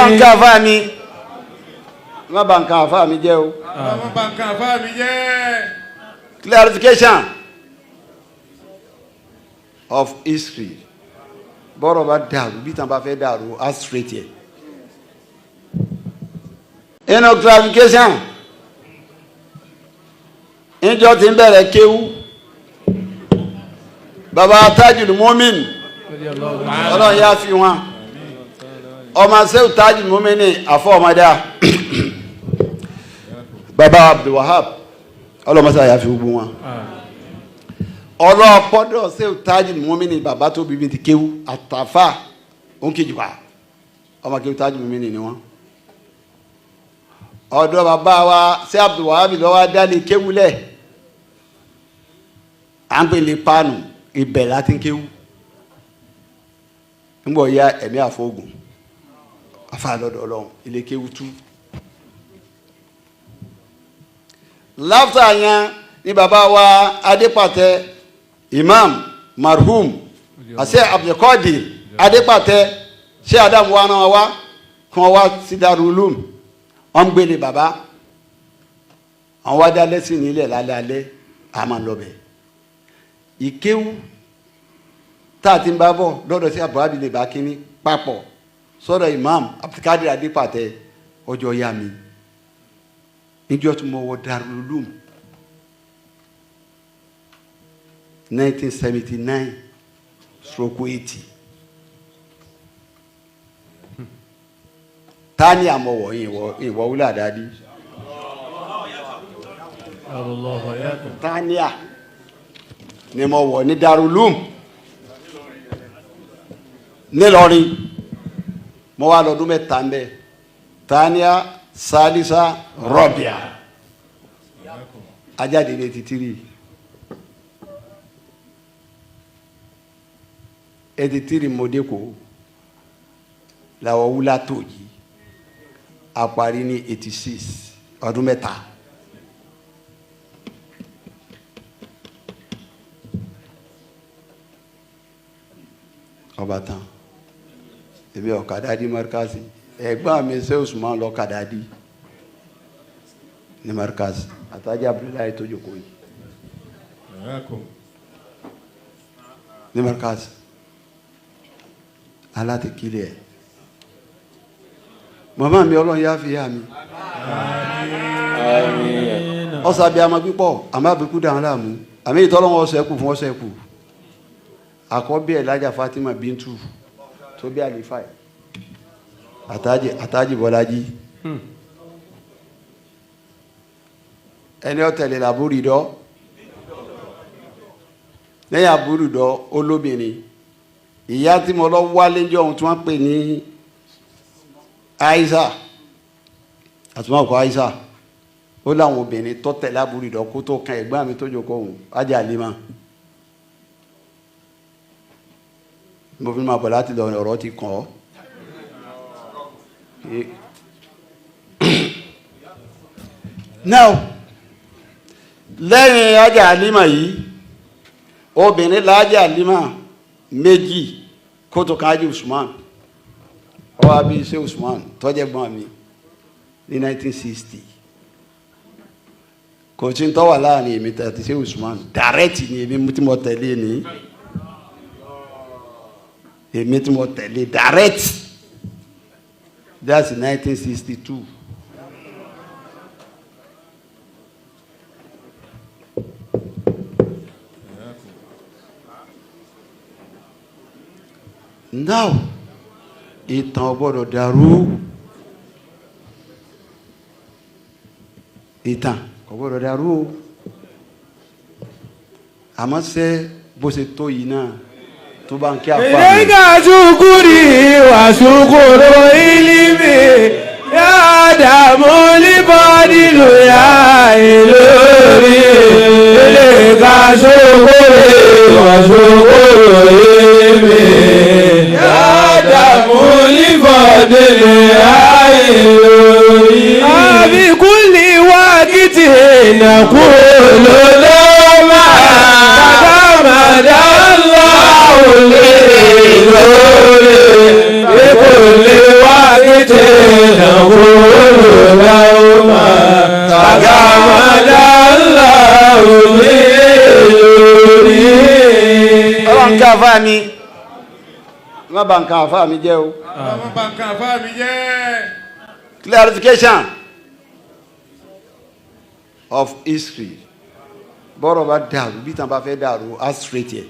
Ọlọ́run ká àfáà mi, má bà nǹkan àfáà mi jẹ́ o. Má bà nǹkan àfáà mi jẹ́. Clarification of history. Bọ́rọ̀ bá dàrú bí tàn bá fẹ́ dàrú, á straight yẹ. Inú clarification, ìjọ ti ń bẹ̀rẹ̀ kéwú, baba Tajul Mumin, Ọlọ́run yá fi wọn ọmọ sẹ́wù Tajul Mumin ní àfọ́ ọmọdé baba Abdulwahab, ọlọ́mọsá yà fi gbogbo wọn. Ọlọ́pọ̀dọ̀ sẹ́wù Tajul Mumin ní baba tó bíbí ti kéwú àtàfà òǹkejì wa ọmọ kéwú Tajul Mumin ní wọn. Ọ̀dọ̀ bàbá wa sẹ́ Abdulwahab lọ́wọ́ dálé kéwú lẹ̀, à ń pè lè panu ibẹ̀ láti kéwú. Ńgbọ̀ ya ẹ̀mí àfọ̀gùn afa lọ́dọ̀ Ọlọ́run ilé kéwú tú. Láfta yẹn ni bàbá wa Adépàtẹ, Imam marhum àṣẹ Abdulkadir Adépàtẹ, ṣé Adamu wa náà wá kí wọ́n wá sí Darul Ulum, wọ́n ń gbélé bàbá àwọn wá dá lẹ́sìn nílẹ̀ lálẹ́ alẹ́ àmà lọ́bẹ̀ ìkéwú tá a ti ń bá bọ̀ lọ́dọ̀ sí abuhabi lè bá kínní papọ̀ sọ́dọ̀ Imam Abdulkadir Adépàtẹ. Ọjọ́ ya mi níjọ́ tí mo wọ Darul Ulum 1979/80, tani àmọ̀wọ̀ ìwọ̀ wúlò àdádi tania ni mo wọ̀ ní Darul Ulum nílọrin. Mo wá lọ́dún 3 ń bẹ, tania, salisa, rọbìà, ajáde ní 83, 83 mo dé kó làwọn wúlá tó yìí a parí ní 86, ọdún 3. Ọba tán, èmi ọ̀kadà di markazi, ẹ̀gbọ́n mi ṣe Usman lọ́kadà di ní markazi, àtàjà Abdullahi tó jókòó yìí ní markazi aláti kílẹ̀ ẹ̀. Màmá mi, Ọlọ́run yá fi yá mi ọ̀sàbí àmọ́ pípọ̀ àmọ́ àbíkú dáhùn láàmú àmì ìtọ́lọ́wọ́ ọ̀sẹ̀ kù fún ọ̀sẹ̀ kù. Àkọ́bí ẹ̀ lájà Fatima Bintu tó bí àlífà ẹ̀ àtàjì Bọ́lájí, ẹni ọ̀tẹ̀lẹ̀ làbúrìdọ́ lẹ́yìn àbúrìdọ́ olóbìnrin ìyá tí mo lọ wálé jọ ohun tí wọ́n pè ní Aisha àtúmọ̀kọ Aisha, ó láwọn obìnrin tó tẹ̀lé àbúrìdọ́ kó tó kan ẹ̀gbọ́n mi tó jókòó òun ájà lima. Mo fi máa bọ̀ láti lọ, ọ̀rọ̀ ti kàn ọ́. Now, lẹ́yìn ajá alima yìí, obìnrin lájà alima méjì kó tó kan ájì Usman. Ọwọ́ àbí ṣé Usman tọ́jẹ́ gbọ́n mi ní 1960, kò tí ń tọ́wà láàrin èmi àti ṣé Usman direct ni èmi tí mo tẹ̀lé ni èmi tí mo tẹ̀lé direct, that's 1962. Now, ìtàn ò gbọ́dọ̀ dàrú, ìtàn kò gbọ́dọ̀ dàrú o. Àmọ́ ṣé bó ṣe tó yìí náà tó bá ń kí àpá mi. إليك شكري وشكر علمي يا دم الفضل يا إلهي، إليك شكري وشكر علمي يا دم الفضل يا إلهي. بكل وقت نقول لما تغمد الله لي بكل وقت. نقول لهما تغمد الله بالنور. Ọlọ́run ká àfáà mi, má bà nǹkan àfáà mi jẹ́ o. Ọmọ bá nǹkan àfá mi jẹ́. Clarification of history. Bọ́rọ̀ bá dàrú, bí tàn bá fẹ́ dàrú, á straight yẹ.